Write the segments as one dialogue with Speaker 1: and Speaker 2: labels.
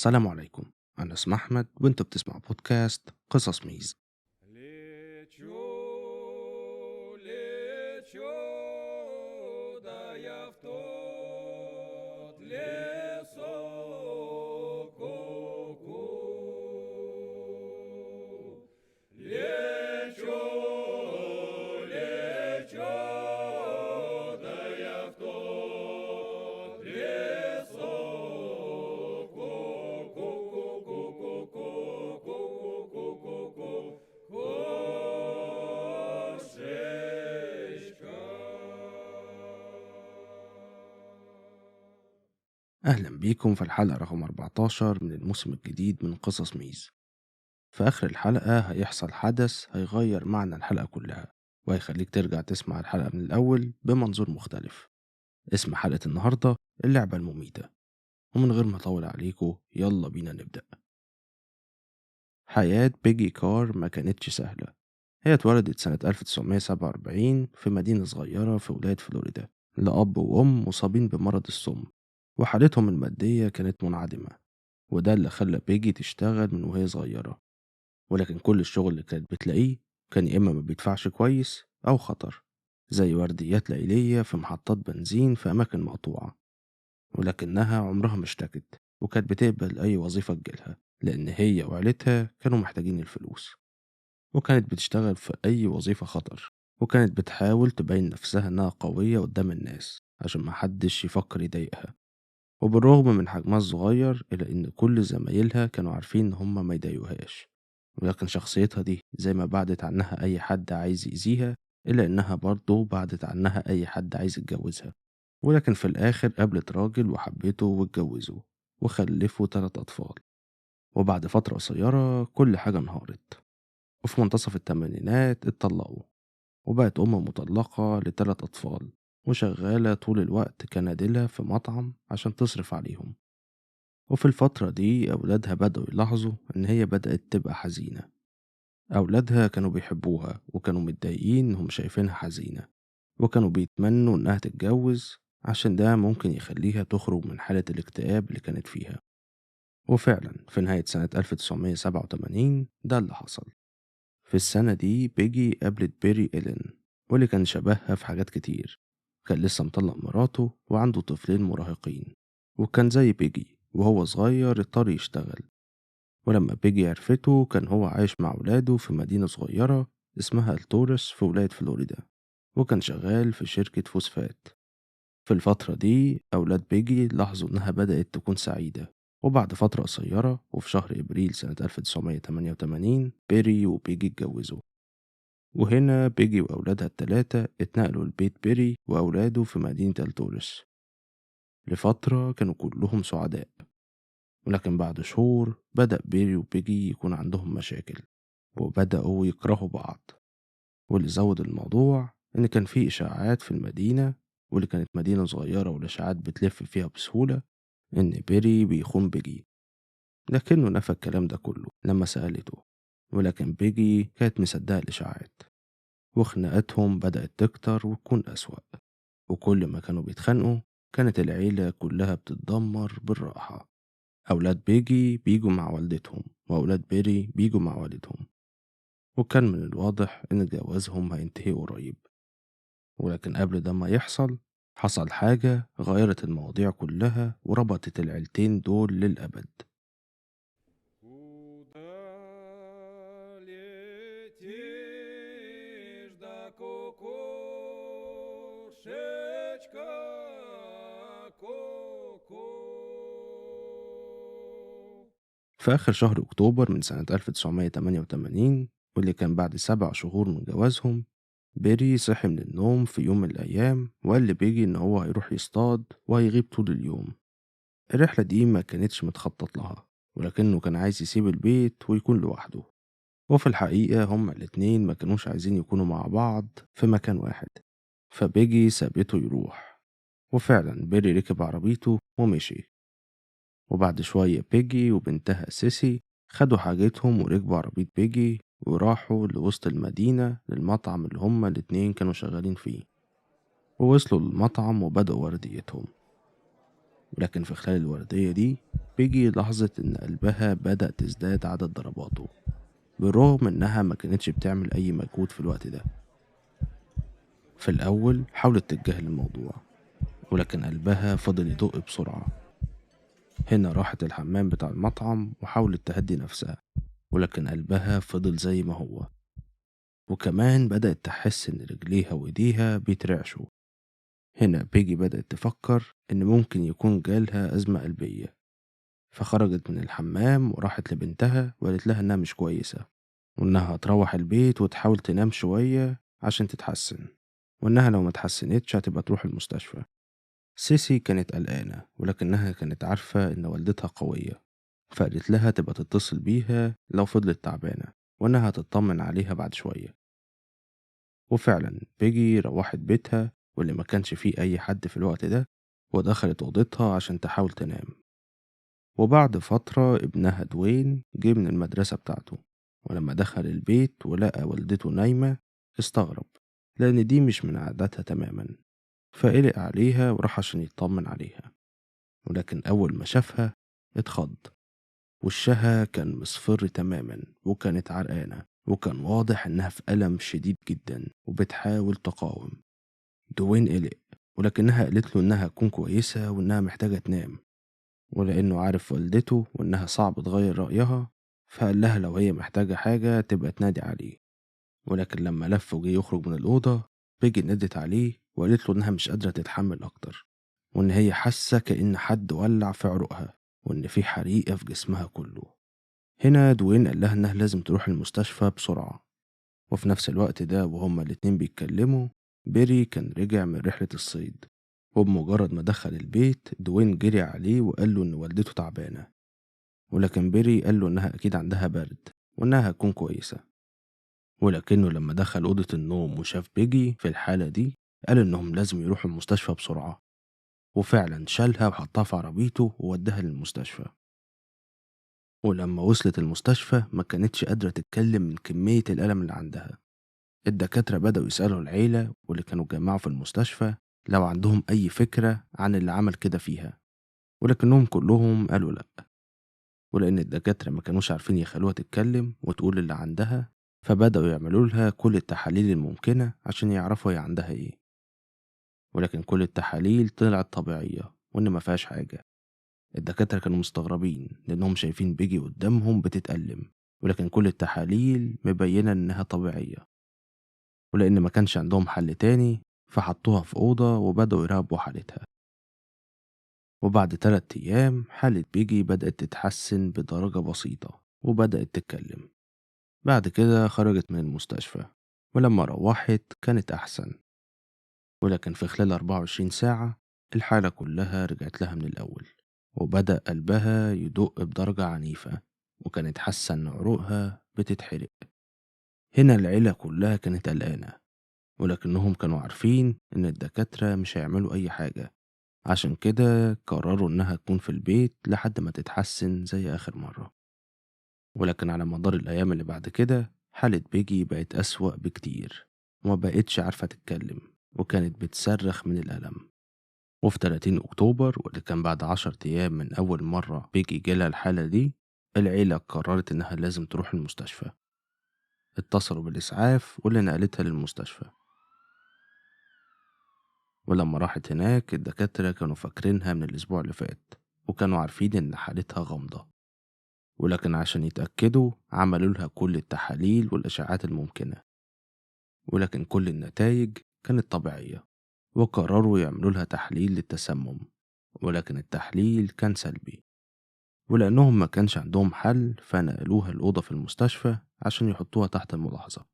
Speaker 1: السلام عليكم، أنا اسمي أحمد وأنت بتسمع بودكاست قصص ميز.
Speaker 2: Лечу, лечу, да я в тот лесок ку-ку. Лечу, лечу, да я в тот лесок ку-ку-ку-ку-ку-ку-ку-ку-ку-ку. Кошечка.
Speaker 1: أهلا بيكم في الحلقة رقم 14 من الموسم الجديد من قصص ميز. في آخر الحلقة هيحصل حدث هيغير معنى الحلقة كلها وهيخليك ترجع تسمع الحلقة من الأول بمنظور مختلف. اسم حلقة النهاردة اللعبة المميتة. ومن غير ما أطول عليكم يلا بينا نبدأ. حياة بيجي كار ما كانتش سهلة. هي اتولدت سنة 1947 في مدينة صغيرة في ولاية فلوريدا لأب وأم مصابين بمرض السم، وحالتهم المادية كانت منعدمة، وده اللي خلى بيجي تشتغل من وهي صغيرة. ولكن كل الشغل اللي كانت بتلاقيه كان يا إما ما بيدفعش كويس أو خطر، زي ورديات ليلية في محطات بنزين في أماكن مقطوعة. ولكنها عمرها ما اشتكت، وكانت بتقبل أي وظيفة تجيلها لأن هي وعيلتها كانوا محتاجين الفلوس. وكانت بتشتغل في أي وظيفة خطر، وكانت بتحاول تبين نفسها إنها قوية قدام الناس عشان محدش يفكر يضايقها. وبالرغم من حجمها الصغير إلا إن كل زمايلها كانوا عارفين إن هما ما يضايقوهاش، ولكن شخصيتها دي زي ما بعدت عنها أي حد عايز يأذيها إلا إنها برضه بعدت عنها أي حد عايز يتجوزها. ولكن في الآخر قابلت راجل وحبته واتجوزه وخلفوا 3 أطفال. وبعد فترة قصيرة كل حاجة انهارت، وفي منتصف الثمانينات اتطلقوا، وبقت أم مطلقة ل3 أطفال وشغالة طول الوقت كنادلة في مطعم عشان تصرف عليهم. وفي الفترة دي أولادها بدأوا يلاحظوا إن هي بدأت تبقى حزينة. أولادها كانوا بيحبوها وكانوا متضايقين إنهم شايفينها حزينة، وكانوا بيتمنوا إنها تتجوز عشان ده ممكن يخليها تخرج من حالة الاكتئاب اللي كانت فيها. وفعلا في نهاية سنة 1987 ده اللي حصل. في السنة دي بيجي قابلت بيري إيلين، واللي كان شبهها في حاجات كتير. كان لسه مطلق مراته وعنده طفلين مراهقين، وكان زي بيجي وهو صغير اضطر يشتغل. ولما بيجي عرفته كان هو عايش مع ولاده في مدينة صغيرة اسمها التورس في ولاية فلوريدا، وكان شغال في شركة فوسفات. في الفترة دي أولاد بيجي لاحظوا إنها بدأت تكون سعيدة، وبعد فترة قصيرة وفي شهر إبريل سنة 1988 بيري وبيجي اتجوزوا. وهنا بيجي وأولادها ال3 اتنقلوا لبيت بيري وأولاده في مدينة التورس. لفترة كانوا كلهم سعداء، ولكن بعد شهور بدأ بيري وبيجي يكون عندهم مشاكل وبدأوا يكرهوا بعض. واللي زود الموضوع إن كان في إشاعات في المدينة، واللي كانت مدينة صغيرة والإشاعات بتلف فيها بسهولة، إن بيري بيخون بيجي. لكنه نفى الكلام ده كله لما سألته، ولكن بيجي كانت مصدقة الإشاعات، وخناقاتهم بدأت تكتر وتكون أسوأ. وكل ما كانوا بيتخانقوا كانت العيلة كلها بتتدمر بالراحة. أولاد بيجي بيجوا مع والدتهم، وأولاد بيري بيجوا مع والدهم، وكان من الواضح إن جوازهم هينتهي قريب. ولكن قبل ده ما يحصل، حصل حاجة غيرت المواضيع كلها وربطت العيلتين دول للأبد.
Speaker 2: Куда летишь, да кукушечка, ку-ку?
Speaker 1: في آخر شهر أكتوبر من سنة 1988، واللي كان بعد 7 شهور من جوازهم، بيري صحي من النوم في يوم من الأيام وقال لبيجي إن هو هيروح يصطاد وهيغيب طول اليوم. الرحلة دي ما كانتش متخطط لها، ولكنه كان عايز يسيب البيت ويكون لوحده. وفي الحقيقة هما الاتنين ما كانوش عايزين يكونوا مع بعض في مكان واحد، فبيجي سابته يروح. وفعلا بيري ركب عربيته ومشي. وبعد شوية بيجي وبنتها سيسي خدوا حاجتهم وركبوا عربية بيجي وراحوا لوسط المدينة للمطعم اللي هما الاتنين كانوا شغالين فيه. ووصلوا للمطعم وبدأوا ورديتهم. ولكن في خلال الوردية دي بيجي لحظة إن قلبها بدأ تزداد عدد ضرباته، بالرغم إنها ما كانتش بتعمل أي مجهود في الوقت ده. في الأول حاولت تتجاهل الموضوع، ولكن قلبها فضل يدق بسرعة. هنا راحت الحمام بتاع المطعم وحاولت تهدي نفسها، ولكن قلبها فضل زي ما هو. وكمان بدأت تحس إن رجليها وإيديها بيترعشوا. هنا بيجي بدأت تفكر إن ممكن يكون جالها أزمة قلبية، فخرجت من الحمام وراحت لبنتها وقالت لها إنها مش كويسة، وإنها هتروح البيت وتحاول تنام شوية عشان تتحسن، وإنها لو ما اتحسنتش هتبقى تروح المستشفى. سيسي كانت قلقانة، ولكنها كانت عارفة إن والدتها قوية، فقالت لها تبقى تتصل بيها لو فضلت تعبانة، وإنها هتطمن عليها بعد شوية. وفعلا بيجي روحت بيتها واللي ما كانش فيه أي حد في الوقت ده، ودخلت أوضتها عشان تحاول تنام. وبعد فترة ابنها دوين جه من المدرسة بتاعته، ولما دخل البيت ولقى والدته نايمة استغرب، لأن دي مش من عاداتها تماما، فقلق عليها وراح عشان يطمن عليها. ولكن أول ما شافها اتخض، وشها كان مصفر تماما وكانت عرقانة، وكان واضح إنها في ألم شديد جدا وبتحاول تقاوم. دوين قلق، ولكنها قالت له إنها تكون كويسة وإنها محتاجة تنام، ولأنه عارف والدته وإنها صعب تغير رأيها، فقال لها لو هي محتاجة حاجة تبقى تنادي عليه. ولكن لما لف وجي يخرج من الأوضة، بيجي نادت عليه وقالت له إنها مش قادرة تتحمل أكتر، وإن هي حاسة كأن حد ولع في عروقها، وإن في حريقة في جسمها كله. هنا دوين قال لها إنها لازم تروح المستشفى بسرعة. وفي نفس الوقت ده وهما الاتنين بيتكلموا، بيري كان رجع من رحلة الصيد، وبمجرد ما دخل البيت دوين جري عليه وقال له إن والدته تعبانة، ولكن بيري قال له إنها أكيد عندها برد وإنها هتكون كويسة. ولكنه لما دخل أوضة النوم وشاف بيجي في الحالة دي قال إنهم لازم يروحوا المستشفى بسرعة، وفعلا شالها وحطها في عربيته ووداها للمستشفى. ولما وصلت المستشفى ما كانتش قادرة تتكلم من كمية الألم اللي عندها. الدكاترة بدأوا يسألوا العيلة واللي كانوا اتجمعوا في المستشفى لو عندهم أي فكرة عن اللي عمل كده فيها، ولكنهم كلهم قالوا لأ. ولأن الدكاترة ما كانوش عارفين يخلوها تتكلم وتقول اللي عندها، فبدأوا يعملوا لها كل التحاليل الممكنة عشان يعرفوا هي عندها إيه. ولكن كل التحاليل طلعت طبيعية وإن ما فيهاش حاجة. الدكاترة كانوا مستغربين لأنهم شايفين بيجي قدامهم بتتألم، ولكن كل التحاليل مبينة إنها طبيعية. ولأن ما كانش عندهم حل تاني فحطوها في أوضة وبدأوا يراقبوا حالتها. وبعد 3 أيام حالة بيجي بدأت تتحسن بدرجة بسيطة وبدأت تتكلم. بعد كده خرجت من المستشفى، ولما روحت كانت أحسن، ولكن في خلال 24 ساعة الحالة كلها رجعت لها من الأول، وبدأ قلبها يدق بدرجة عنيفة، وكانت حاسة إن عروقها بتتحرق. هنا العيلة كلها كانت قلقانة، ولكنهم كانوا عارفين إن الدكاترة مش هيعملوا أي حاجة، عشان كده قرروا إنها تكون في البيت لحد ما تتحسن زي آخر مرة. ولكن على مدار الأيام اللي بعد كده حالة بيجي بقت أسوأ بكتير، وما بقتش عارفة تتكلم، وكانت بتصرخ من الألم. وفي 30 أكتوبر واللي كان بعد 10 أيام من أول مرة بيجي جالها الحالة دي، العيلة قررت إنها لازم تروح المستشفى. اتصلوا بالإسعاف واللي نقلتها للمستشفى. ولما راحت هناك الدكاترة كانوا فاكرينها من الأسبوع اللي فات، وكانوا عارفين إن حالتها غامضة، ولكن عشان يتأكدوا عملوا لها كل التحاليل والإشعاعات الممكنة، ولكن كل النتائج كانت طبيعية. وقرروا يعملوا لها تحليل للتسمم، ولكن التحليل كان سلبي. ولأنهم ما كانش عندهم حل فنقلوها الأوضة في المستشفى عشان يحطوها تحت الملاحظة.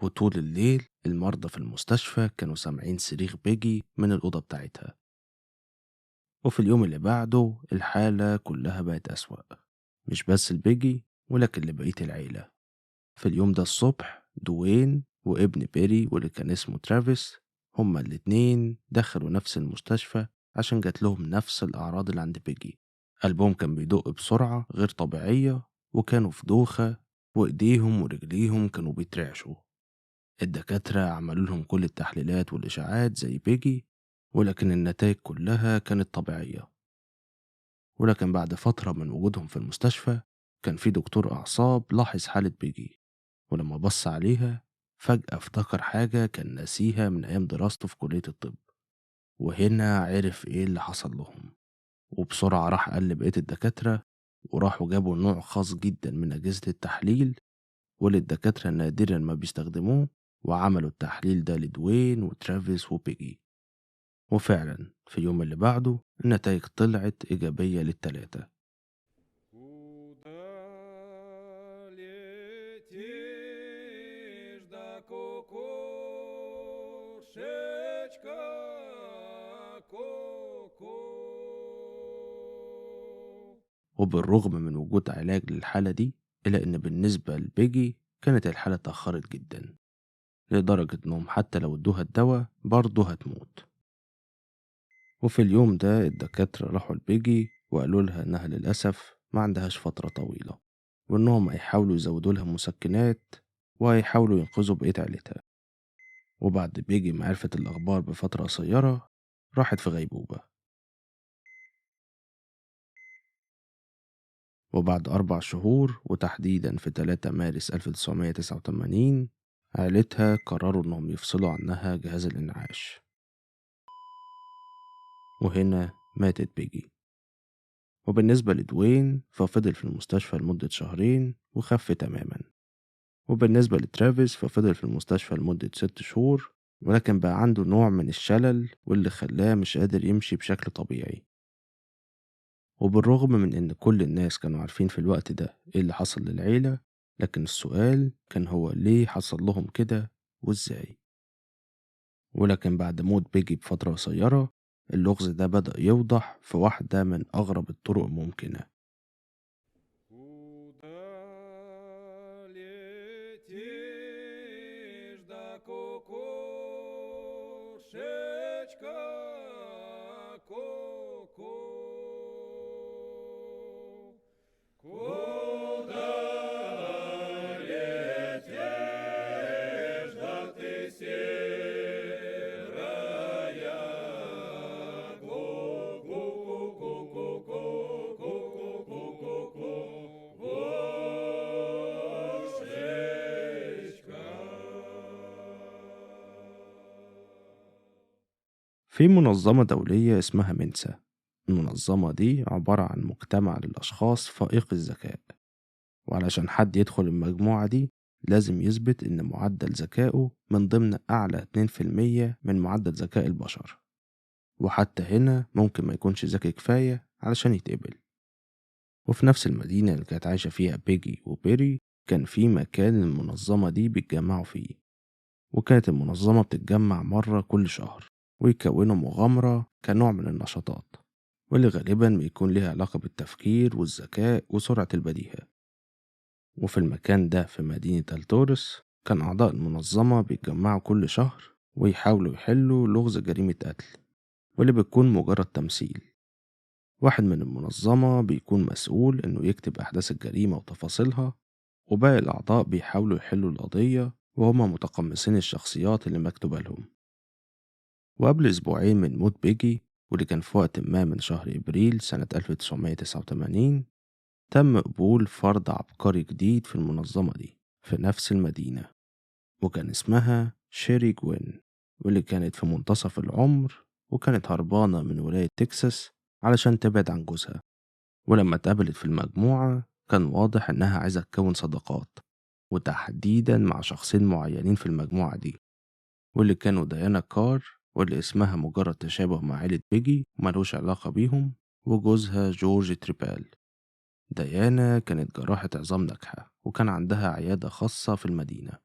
Speaker 1: وطول الليل المرضى في المستشفى كانوا سامعين صريخ بيجي من الأوضة بتاعتها. وفي اليوم اللي بعده الحالة كلها بقت أسوأ، مش بس البيجي ولكن لبقية العيلة. في اليوم ده الصبح دوين وابن بيري واللي كان اسمه ترافيس هما الاتنين دخلوا نفس المستشفى عشان جات لهم نفس الأعراض اللي عند بيجي. قلبهم كان بيدق بسرعة غير طبيعية، وكانوا في دوخة، وإيديهم ورجليهم كانوا بيترعشوا. الدكاترة عملوا لهم كل التحليلات والإشاعات زي بيجي، ولكن النتائج كلها كانت طبيعية. ولكن بعد فترة من وجودهم في المستشفى كان في دكتور أعصاب لاحظ حالة بيجي، ولما بص عليها فجأة افتكر حاجة كان ناسيها من أيام دراسته في كلية الطب، وهنا عرف إيه اللي حصل لهم، وبسرعة راح قال لبقية الدكاترة، وراحوا جابوا نوع خاص جدا من أجهزة التحليل واللي الدكاترة نادرا ما بيستخدموه، وعملوا التحليل ده لدوين وترافيس وبيجي. وفعلا في يوم اللي بعده النتائج طلعت إيجابية للتلاتة.
Speaker 2: Куда летишь, да кукушечка, ку-ку?
Speaker 1: وبالرغم من وجود علاج للحالة دي، إلا إن بالنسبة لبيجي كانت الحالة اتأخرت جدا لدرجة إنهم حتى لو ادوها الدواء برضه هتموت. وفي اليوم ده الدكاترة راحوا لبيجي وقالوا لها إنها للأسف ما عندهاش فترة طويلة، وإنهم هيحاولوا يزودوا لها مسكنات وهيحاولوا ينقذوا بقية عيلتها. وبعد بيجي ما عرفت الأخبار بفترة قصيرة راحت في غيبوبة. وبعد 4 شهور وتحديدا في 3 مارس 1989 عيلتها قرروا إنهم يفصلوا عنها جهاز الإنعاش، وهنا ماتت بيجي. وبالنسبة لدوين ففضل في المستشفى لمدة شهرين وخف تماما، وبالنسبة لترافيس ففضل في المستشفى لمدة 6 شهور، ولكن بقى عنده نوع من الشلل واللي خلاه مش قادر يمشي بشكل طبيعي. وبالرغم من إن كل الناس كانوا عارفين في الوقت ده إيه اللي حصل للعيلة، لكن السؤال كان هو ليه حصل لهم كده وإزاي. ولكن بعد موت بيجي بفترة قصيرة اللغز ده بدأ يوضح في واحدة من أغرب الطرق الممكنة.
Speaker 2: Куда летишь, да кукушечка, ку-ку? Куда летишь, да ты серая, ку-ку-ку-ку-ку-ку-ку-ку-ку, кошечка?
Speaker 1: في منظمة دولية اسمها منسا. المنظمة دي عبارة عن مجتمع للأشخاص فائق الذكاء، وعلشان حد يدخل المجموعة دي لازم يثبت إن معدل ذكائه من ضمن أعلى 2% من معدل ذكاء البشر، وحتى هنا ممكن ما يكونش ذكي كفاية علشان يتقبل. وفي نفس المدينة اللي كانت عايشة فيها بيجي وبيري كان في مكان المنظمة دي بيتجمعوا فيه، وكانت المنظمة بتتجمع مرة كل شهر ويكونوا مغامرة كنوع من النشاطات، واللي غالبا بيكون ليها علاقة بالتفكير والذكاء وسرعة البديهة. وفي المكان ده في مدينة التورس كان أعضاء المنظمة بيتجمعوا كل شهر ويحاولوا يحلوا لغز جريمة قتل، واللي بتكون مجرد تمثيل. واحد من المنظمة بيكون مسؤول إنه يكتب أحداث الجريمة وتفاصيلها، وباقي الأعضاء بيحاولوا يحلوا القضية وهما متقمصين الشخصيات اللي مكتوبة لهم. وقبل أسبوعين من موت بيجي، واللي كان في وقت ما من شهر إبريل سنة 1989، تم قبول فرد عبقري جديد في المنظمة دي في نفس المدينة، وكان اسمها شيري جوين، واللي كانت في منتصف العمر وكانت هربانة من ولاية تكساس علشان تبعد عن جوزها. ولما اتقابلت في المجموعة كان واضح إنها عايزة تكون صداقات، وتحديدا مع شخصين معينين في المجموعة دي، واللي كانوا ديانا كار واللي اسمها مجرد تشابه مع عيلة بيجي وملوش علاقة بيهم، وجوزها جورج تريبال. ديانا كانت جراحة عظام ناجحة وكان عندها عيادة خاصة في المدينة،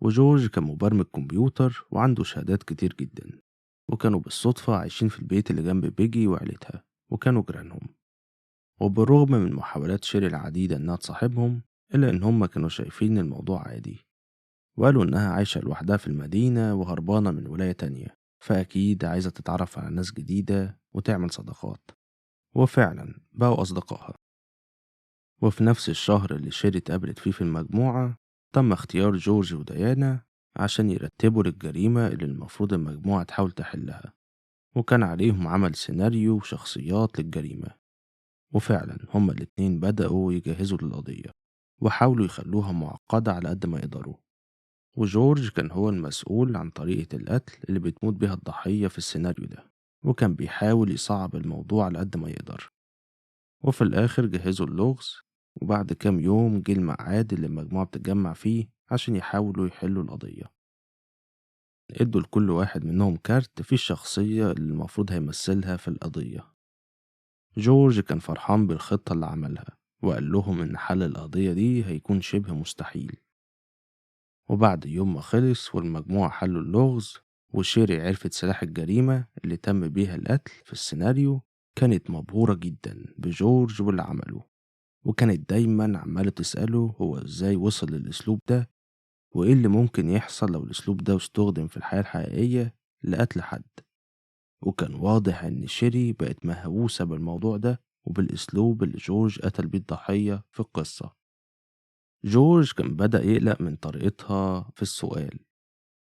Speaker 1: وجورج كان مبرمج كمبيوتر وعنده شهادات كتير جدا، وكانوا بالصدفة عايشين في البيت اللي جنب بيجي وعيلتها وكانوا جيرانهم. وبالرغم من محاولات شيري العديدة إنها تصاحبهم، إلا إن هم كانوا شايفين الموضوع عادي، وقالوا إنها عايشة لوحدها في المدينة وهربانة من ولاية تانية، فأكيد عايزة تتعرف على ناس جديدة وتعمل صداقات. وفعلا بقوا أصدقائها. وفي نفس الشهر اللي شيري اتقابلت فيه في المجموعة، تم اختيار جورج وديانا عشان يرتبوا للجريمة اللي المفروض المجموعة تحاول تحلها، وكان عليهم عمل سيناريو وشخصيات للجريمة. وفعلا هما الاتنين بدأوا يجهزوا للقضية وحاولوا يخلوها معقدة على قد ما يقدروا. وجورج كان هو المسؤول عن طريقة القتل اللي بتموت بيها الضحية في السيناريو ده، وكان بيحاول يصعب الموضوع على قد ما يقدر. وفي الآخر جهزوا اللغز، وبعد كام يوم جه الميعاد اللي المجموعة بتتجمع فيه عشان يحاولوا يحلوا القضية. ادوا لكل واحد منهم كارت فيه الشخصية اللي المفروض هيمثلها في القضية. جورج كان فرحان بالخطة اللي عملها، وقال لهم إن حل القضية دي هيكون شبه مستحيل. وبعد يوم ما خلص والمجموعة حلوا اللغز وشيري عرفت سلاح الجريمة اللي تم بيها القتل في السيناريو، كانت مبهورة جدا بجورج واللي عمله، وكانت دايما عمالة تسأله هو ازاي وصل للأسلوب ده، وإيه اللي ممكن يحصل لو الأسلوب ده استخدم في الحياة الحقيقية لقتل حد. وكان واضح إن شيري بقت مهووسة بالموضوع ده وبالأسلوب اللي جورج قتل بيه الضحية في القصة. جورج كان بدأ يقلق من طريقتها في السؤال،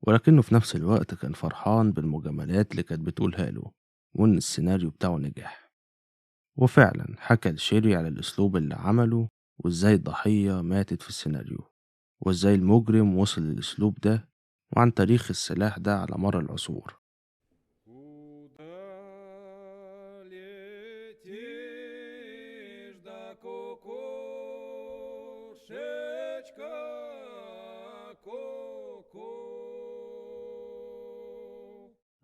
Speaker 1: ولكنه في نفس الوقت كان فرحان بالمجاملات اللي كانت بتقولها له وإن السيناريو بتاعه نجح. وفعلا حكى لشيري على الأسلوب اللي عمله وإزاي الضحية ماتت في السيناريو وإزاي المجرم وصل للأسلوب ده وعن تاريخ السلاح ده على مر العصور.
Speaker 2: Куда летишь, да кукушечка, ку-ку?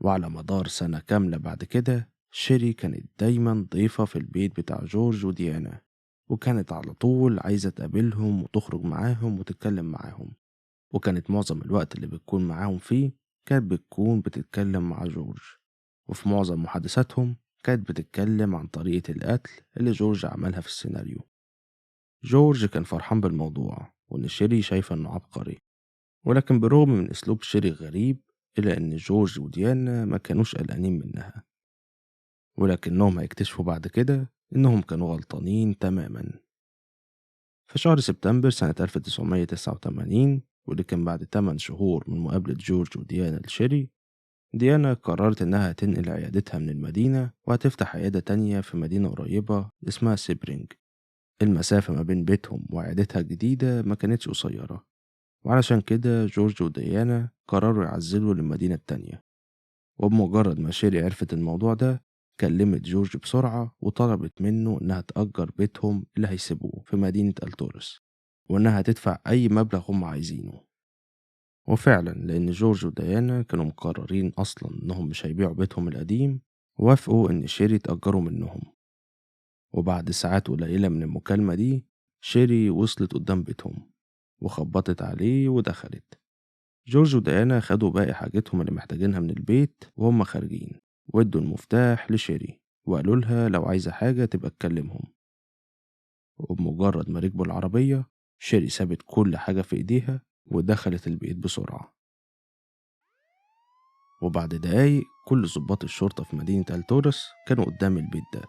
Speaker 1: وعلى مدار سنة كاملة بعد كده شيري كانت دايما ضيفة في البيت بتاع جورج وديانا، وكانت على طول عايزة تقابلهم وتخرج معاهم وتتكلم معاهم، وكانت معظم الوقت اللي بتكون معاهم فيه كانت بتكون بتتكلم مع جورج، وفي معظم محادثاتهم كانت بتتكلم عن طريقة القتل اللي جورج عملها في السيناريو. جورج كان فرحان بالموضوع وإن شيري شايفة إنه عبقري، ولكن بالرغم من أسلوب شيري غريب إلا إن جورج وديانا ما كانوش قلقانين منها، ولكنهم هيكتشفوا بعد كده إنهم كانوا غلطانين تماما. في شهر سبتمبر سنة 1989، واللي كان بعد 8 شهور من مقابلة جورج وديانا لشيري، ديانا قررت إنها تنقل عيادتها من المدينة وهتفتح عيادة تانية في مدينة قريبة اسمها سيبرينج. المسافة ما بين بيتهم وعيادتها الجديدة ما كانتش قصيرة، وعلشان كده جورج وديانا قرروا يعزلوا للمدينة التانية. وبمجرد ما شيري عرفت الموضوع ده كلمت جورج بسرعة وطلبت منه إنها تأجر بيتهم اللي هيسيبوه في مدينة التورس، وإنها تدفع أي مبلغ هم عايزينه. وفعلا لأن جورج وديانا كانوا مقررين أصلا إنهم مش هيبيعوا بيتهم القديم، وافقوا إن شيري تأجره منهم. وبعد ساعات قليلة من المكالمة دي شيري وصلت قدام بيتهم وخبطت عليه ودخلت. جورج وديانا خدوا باقي حاجتهم اللي محتاجينها من البيت وهم خارجين، وادوا المفتاح لشيري وقالوا لها لو عايزة حاجة تبقى تكلمهم. وبمجرد ما ركبوا العربية شيري سابت كل حاجة في ايديها ودخلت البيت بسرعة. وبعد دقايق كل ضباط الشرطة في مدينة التورس كانوا قدام البيت ده.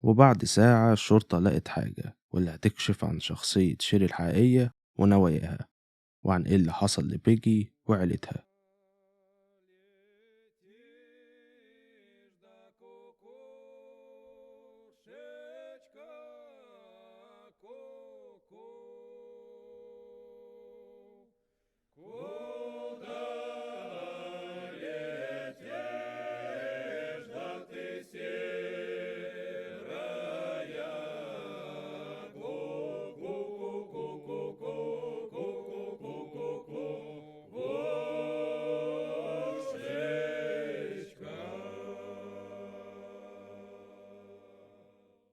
Speaker 1: وبعد ساعة الشرطة لقت حاجة واللي هتكشف عن شخصية شيري الحقيقية ونواياها وعن ايه اللي حصل لبيجي وعيلتها.
Speaker 2: Летишь, да кукушечка, ку-ку? Куда летишь, да ты серая, ку-ку-ку-ку-ку-ку-ку-ку-ку, вошечка?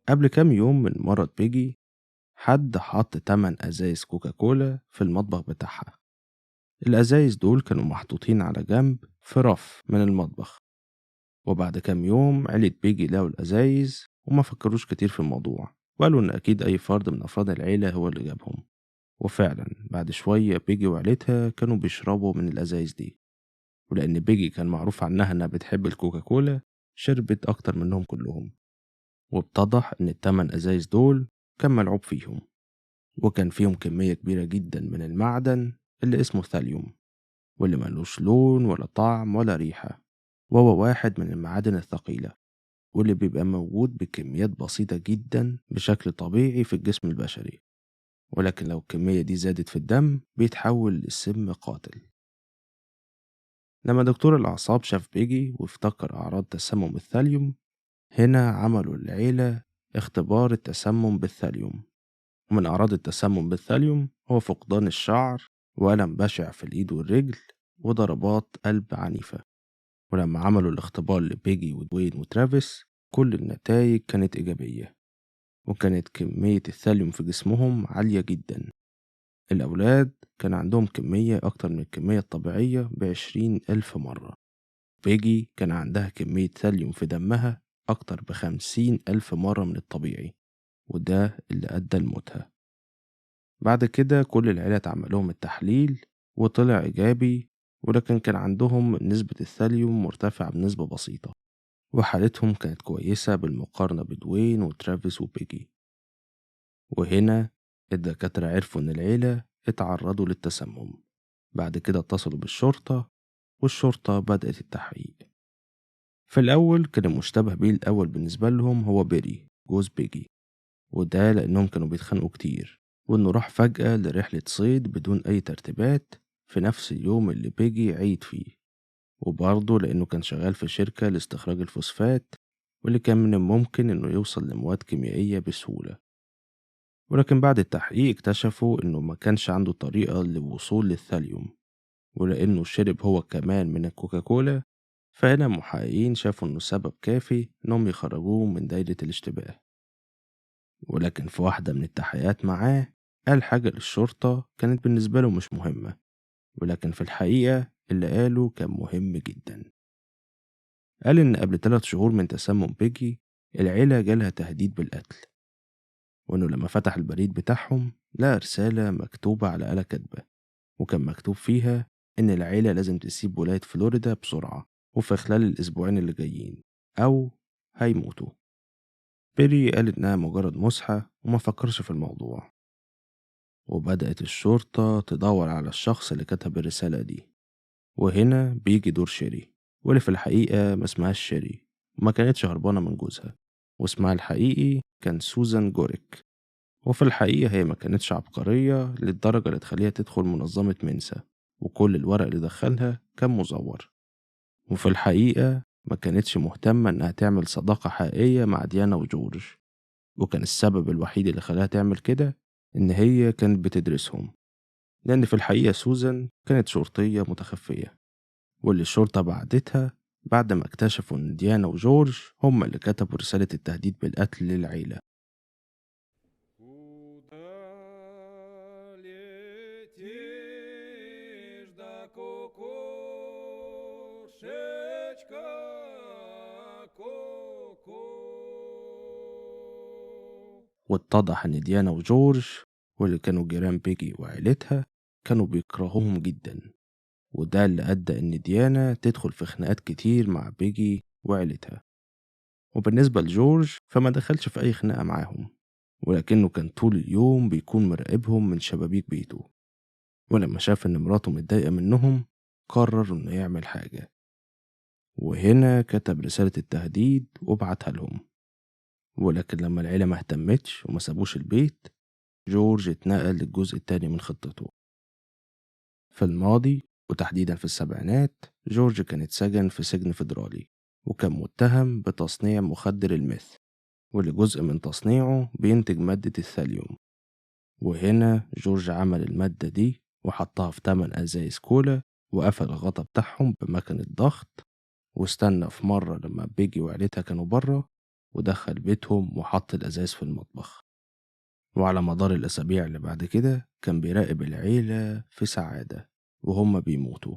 Speaker 1: قبل كام يوم من مرض بيجي حد حط 8 أزايز كوكاكولا في المطبخ بتاعها. الأزايز دول كانوا محطوطين على جنب في رف من المطبخ. وبعد كام يوم عيلة بيجي لقوا الأزايز وما فكروش كتير في الموضوع، وقالوا إن أكيد أي فرد من أفراد العيلة هو اللي جابهم. وفعلا بعد شوية بيجي وعيلتها كانوا بيشربوا من الأزايز دي، ولأن بيجي كان معروف عنها إنها بتحب الكوكاكولا شربت أكتر منهم كلهم. واتضح إن ال8 أزايز دول كان ملعوب فيهم، وكان فيهم كمية كبيرة جدا من المعدن اللي اسمه ثاليوم، واللي ملوش لون ولا طعم ولا ريحة، وهو واحد من المعادن الثقيلة. واللي بيبقى موجود بكميات بسيطة جدا بشكل طبيعي في الجسم البشري، ولكن لو الكمية دي زادت في الدم بيتحول لسم قاتل. لما دكتور الأعصاب شاف بيجي وافتكر أعراض تسمم الثاليوم، هنا عملوا العيلة اختبار التسمم بالثاليوم. ومن أعراض التسمم بالثاليوم هو فقدان الشعر وألم بشع في الإيد والرجل وضربات قلب عنيفة. ولما عملوا الاختبار لبيجي ودوين وترافيس كل النتائج كانت إيجابية، وكانت كمية الثاليوم في جسمهم عالية جدا. الأولاد كان عندهم كمية أكتر من الكمية الطبيعية ب20,000 مرة. بيجي كان عندها كمية ثاليوم في دمها أكتر ب50,000 مرة من الطبيعي، وده اللي أدى لموتها. بعد كده كل العيلة اتعمل لهم التحليل وطلع إيجابي، ولكن كان عندهم نسبة الثاليوم مرتفعة بنسبة بسيطة، وحالتهم كانت كويسة بالمقارنة بدوين وترافيس وبيجي. وهنا الدكاترة عرفوا إن العيلة اتعرضوا للتسمم. بعد كده اتصلوا بالشرطة، والشرطة بدأت التحقيق. في الأول كان المشتبه بيه الأول بالنسبة لهم هو بيري جوز بيجي، وده لأنهم كانوا بيتخانقوا كتير، وإنه راح فجأة لرحلة صيد بدون أي ترتيبات في نفس اليوم اللي بيجي عيد فيه، وبرضه لأنه كان شغال في شركة لاستخراج الفوسفات، واللي كان من الممكن إنه يوصل لمواد كيميائية بسهولة. ولكن بعد التحقيق اكتشفوا إنه ما كانش عنده طريقة للوصول للثاليوم، ولأنه شرب هو كمان من الكوكاكولا، فهنا المحققين شافوا إنه سبب كافي إنهم يخرجوه من دايرة الاشتباه. ولكن في واحدة من التحقيقات معاه قال حاجة للشرطة كانت بالنسبة له مش مهمة، ولكن في الحقيقة اللي قاله كان مهم جدا. قال إن قبل 3 شهور من تسمم بيجي العيلة جالها تهديد بالقتل، وإنه لما فتح البريد بتاعهم لقى رسالة مكتوبة على آلة كاتبة، وكان مكتوب فيها إن العيلة لازم تسيب ولاية فلوريدا بسرعة وفي خلال الأسبوعين اللي جايين أو هيموتوا. بيري قال إنها مجرد مزحة وما فكرش في الموضوع. وبدأت الشرطة تدور على الشخص اللي كتب الرسالة دي، وهنا بيجي دور شيري، واللي في الحقيقة ما اسمهاش شيري وما كانتش هربانة من جوزها، واسمها الحقيقي كان سوزان جوريك. وفي الحقيقة هي ما كانتش عبقرية للدرجة اللي تخليها تدخل منظمة منسا، وكل الورق اللي دخلها كان مزور. وفي الحقيقة ما كانتش مهتمة إنها تعمل صداقة حقيقية مع ديانا وجورج، وكان السبب الوحيد اللي خلاها تعمل كده إن هي كانت بتدرسهم، لأن في الحقيقة سوزان كانت شرطية متخفية، واللي الشرطة بعدتها بعد ما اكتشفوا إن ديانا وجورج هم اللي كتبوا رسالة التهديد بالقتل للعيلة.
Speaker 2: Куда летишь, да кукушечка, ку-ку?
Speaker 1: واتضح إن ديانا وجورج واللي كانوا جيران بيجي وعيلتها كانوا بيكرهوهم جدا، وده اللي أدى إن ديانا تدخل في خناقات كتير مع بيجي وعيلتها. وبالنسبة لجورج فما دخلش في أي خناقة معاهم، ولكنه كان طول اليوم بيكون مراقبهم من شبابيك بيته. ولما شاف إن مراته متضايقة منهم قرر إنه يعمل حاجة، وهنا كتب رسالة التهديد وبعتها لهم. ولكن لما العيلة ما اهتمتش وما سابوش البيت، جورج اتنقل للجزء التاني من خطته. في الماضي وتحديدا في السبعينات، جورج كان اتسجن في سجن فيدرالي، وكان متهم بتصنيع مخدر الميث، واللي جزء من تصنيعه بينتج مادة الثاليوم. وهنا جورج عمل المادة دي وحطها في 8 أزايز كولا، وقفل الغطا بتاعهم بمكنة ضغط، واستنى في مرة لما بيجي وعيلتها كانوا بره، ودخل بيتهم وحط الأزايز في المطبخ. وعلى مدار الأسابيع اللي بعد كده كان بيراقب العيلة في سعادة وهم بيموتوا.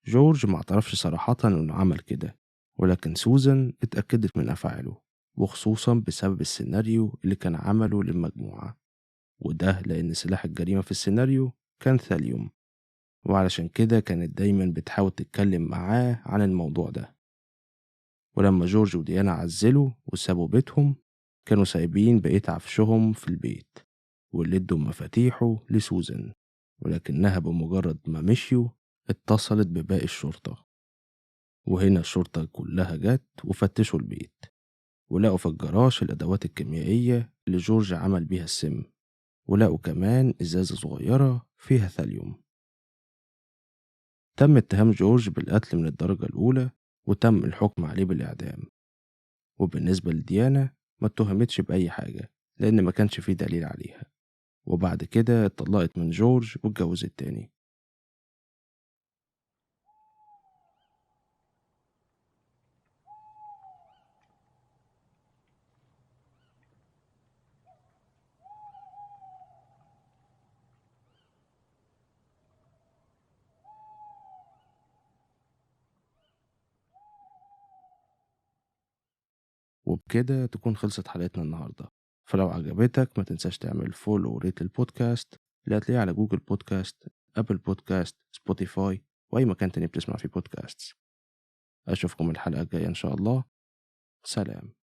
Speaker 1: جورج ما اعترفش صراحة إنه عمل كده، ولكن سوزان اتأكدت من أفعاله، وخصوصا بسبب السيناريو اللي كان عمله للمجموعة، وده لأن سلاح الجريمة في السيناريو كان ثاليوم، وعلشان كده كانت دايما بتحاول تتكلم معاه عن الموضوع ده. ولما جورج وديانا عزلوا وسابوا بيتهم، كانوا سايبين بقية عفشهم في البيت، واللي ادوا مفاتيحه لسوزان، ولكنها بمجرد ما مشيوا اتصلت بباقي الشرطة. وهنا الشرطة كلها جت وفتشوا البيت، ولقوا في الجراج الأدوات الكيميائية اللي جورج عمل بيها السم، ولقوا كمان إزازة صغيرة فيها ثاليوم. تم اتهام جورج بالقتل من الدرجة الأولى، وتم الحكم عليه بالإعدام. وبالنسبة لديانا ما اتهمتش بأي حاجة لأن ما كانش فيه دليل عليها، وبعد كده اتطلقت من جورج واتجوزت تاني. وبكده تكون خلصت حلقتنا النهاردة. فلو عجبتك ما تنساش تعمل follow و rate البودكاست اللي هتلاقيه على Google Podcast، Apple Podcast، Spotify، وأي مكان تاني بتسمع فيه بودكاست. أشوفكم الحلقة الجاية إن شاء الله. سلام.